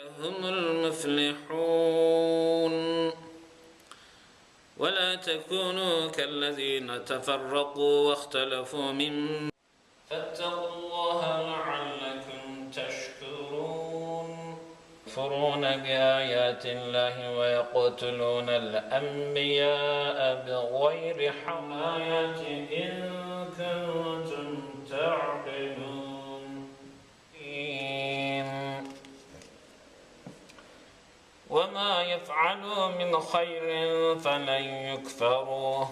هم المفلحون. ولا تكونوا كالذين تفرقوا واختلفوا من فاتقوا الله لعلكم تشكرون. يكفرون بآيات الله ويقتلون الأنبياء بغير حق آيات إن كنتم تعقلون. وما يفعلوا من خير فلن يكفروه.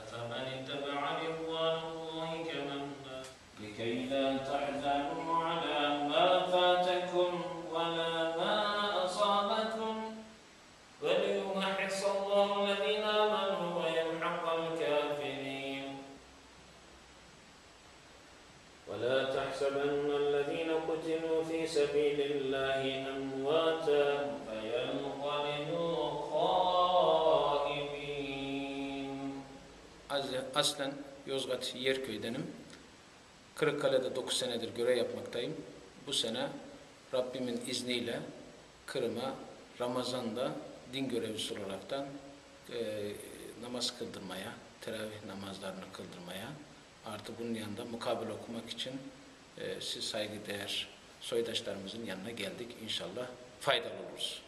أفمن اتبع رضوان الله كمن لكي لا تحزنوا على ما فاتكم ولا ما أصابكم وليمحص الله الذين آمنوا ويمحق الكافرين. ولا تحسبن الذين قتلوا في سبيل الله أمواتا فينقلبوا خائبين. Aslen Yozgat Yerköy'denim. Kırıkkale'de 9 senedir görev yapmaktayım. Bu sene Rabbimin izniyle Kırım'a Ramazan'da din görevlisi olaraktan namaz kıldırmaya, teravih namazlarını kıldırmaya, artı bunun yanında mukabele okumak için siz saygıdeğer soydaşlarımızın yanına geldik. İnşallah faydalı oluruz.